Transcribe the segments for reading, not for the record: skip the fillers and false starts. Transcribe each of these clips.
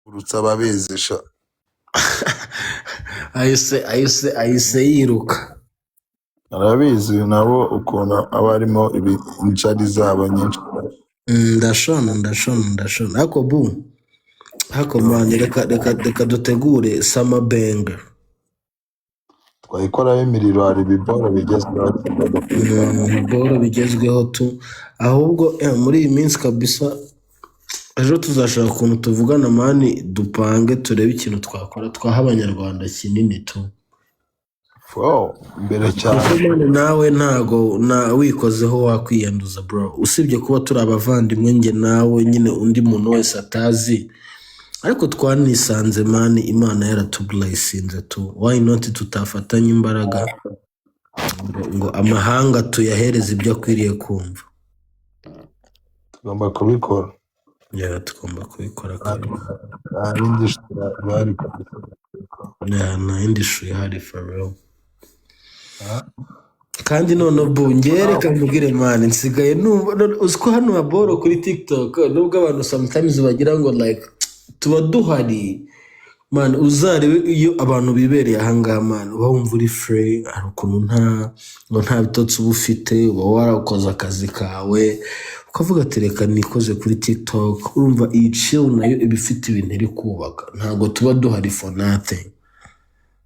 Urutse ababizi sha. Ahise yiruka. Arabizi nabo ukuntu aba arimo injari zabo nyinshi. Ndashona, ariko bu ariko man, reka dutegure summer banger. Twayikoraho imiriro, hari ibiboro bigezweho tugomba kubikora. Boro bigezweho tu. Ahubwo muri iyi minsi kabisa, ejo tuzashaka ukuntu tuvugana man, dupange turebe ikintu twakora, twaha Abanyarwanda kinini tu. Fo mbere cyane. Kuko man, nawe ntago na wikozeho wakwiyanduza bro, usibye kuba turi abavandimwe njye nawe nyine, undi muntu wese atazi, ariko twanisanze man, Imana yaratublessinze tu. Why not tutafatanya imbaraga ngo amahanga tuyahereze ibyo akwiriye kumva? Tugomba kubikora. Yeah, tugomba kubikora kabisa. Nta yindi shusho bari kabisa. Yeah, nta yindi shusho ihari, for real. Kandi none ubu njye reka nkubwire man, nsigaye numva uzi ko hano haboro kuri TikTok, nubwo abantu sometimes bagira ngo like tuba duhari man, uzarebe iyo abantu bibereye ahangaha man, uba wumva uri free. Hari ukuntu nta ngo nta bitotsi uba ufite, uba warakoze akazi kawe, ukavuga ati reka nikoze kuri TikTok. Urumva iyi chill nayo iba ifite ibintu iri kubaka, ntabwo tuba duhari for nothing.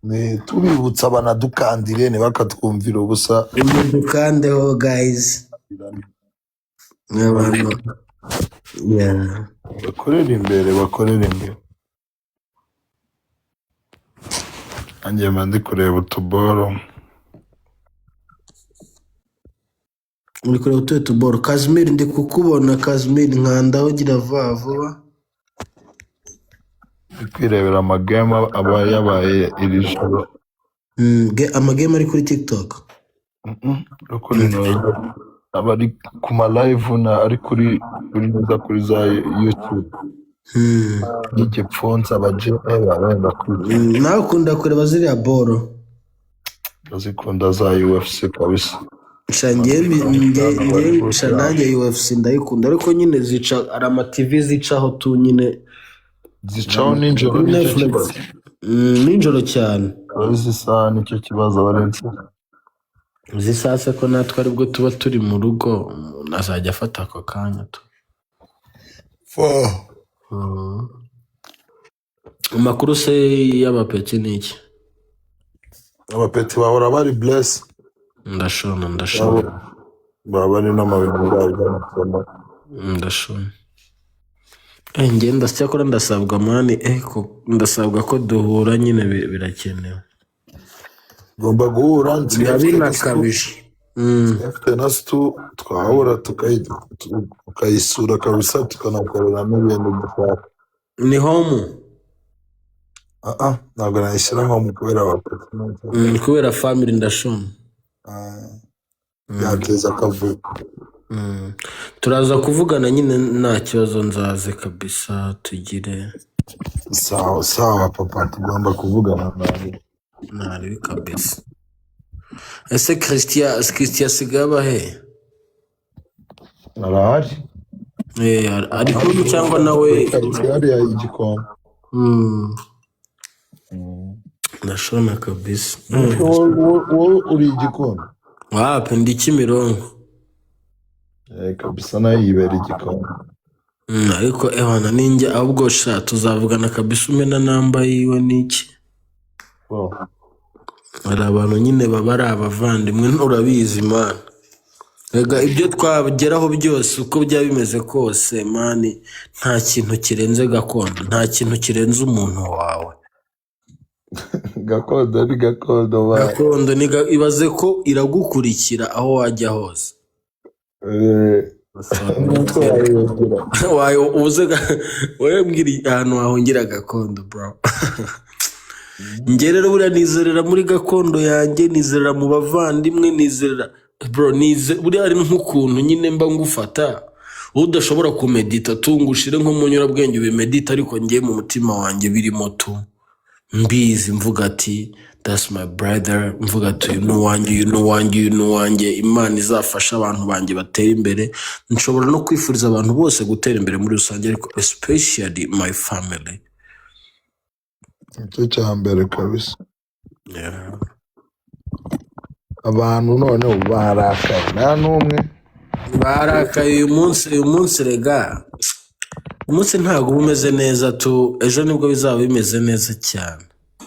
Ni tubibutsa banadukandire, ntibakatwumvira ubusa. Dukandeho guys, abantu, yeah. Bakorere imbere, bakorere imbere. Nanjye mba ndi kureba utuboro. Uri kureba utuye tuboro? Kazimiri, ndi kukubona Kazimiri, nkandaho, gira vuba vuba. Ndi kwirebera amagame aba yabaye iri joro. Amagame ari kuri TikTok? No kuri noza, aba ari ku ma live na ari kuri noza, kuri za YouTube y'igipfunsi, abaje barenda kwica. Nawe ukunda kureba ziriya boro? Ndazikunda za UFC kabisa. Sha njye sha nanjye UFC ndayikunda, ariko nyine zica, hari ama TV zicaho tu nyine. Zicaho nijoro. Kuri Nicyo Netflix. kibazo. Nijoro cyane. Urabizi, isaha nicyo kibazo abarenze. Izi saa se ko natwe aribwo tuba turi mu rugo, umuntu azajya afata ako kanya tu. Amakuru se y'abapeti ni iki? Abapeti bahora bari bless. Ndashona. Baba bari no mu bintu byabo by'amasomo. Ndashona. Njye ndacyakora ndasabwa man, ndasabwa ko duhura nyine, birakenewe. Ugomba guhura, Biba nsigaye mfite na stu. binakabije. Mfite na stu, twahura tukayisura kabisa, tukanakoreramo ibintu dushaka. Ni home? Ah ah, ntabwo nayishyira home kubera abapeti. Kubera family, ndashona. Ah, byateza akavuyo. Turaza kuvugana nyine, nta kibazo, nzaze kabisa tugire. Sawa sawa papa, tugomba kuvugana nawe. Ntaribi kabisa. Ese Christian asigaye aba he? Arahari. Ari home cyangwa nawe? Karitsiye hariya Igikondo. Ndashona kabisa. Wowe uri Igikondo? Wapi, ndi Kimironko. Eh, kabisa nayo yibera Igikondo. Ariko ewana ninjye ahubwo sha tuzavugana kabisa, umena namba yiwe niki. Oh. Hari abantu nyine baba ari abavandimwe, nturabizi man. Ega ibyo twageraho byose, uko byaba bimeze kose man, nta kintu kirenze gakondo, nta kintu kirenze umuntu wawe. Gakondo ni gakondo ba. Gakondo ni ibaze ko iragukurikira aho wajya hose. Eh, nuko wayibwira. Wayo uze wowe mbwira ahantu wahungira gakondo bro. Njye rero buriya nizerera muri gakondo yanjye, nizerera mu bavandimwe, nizerera bro, buriya hari nk'ukuntu nyine mba ngufata udashobora kumedita tu, ngo ushire nko mu nyurabwenge ubimedita, ariko njye mu mutima wanjye birimo tu, mbizi, mvuga ati that's my brother, mvuga ati uyu ni uwanjye, uyu ni uwanjye, uyu ni uwanjye. Imana izafasha abantu banjye batera imbere. Nshobora no kwifuriza abantu bose gutera imbere muri rusange, ariko especially my family. Nicyo cya mbere kabisa. Yeah. Abantu noneho barakaye, nta n'umwe. Barakaye uyu munsi. Uyu munsi rega, umunsi ntabwo uba umeze neza tu. Ejo nibwo bizaba bimeze neza cyane.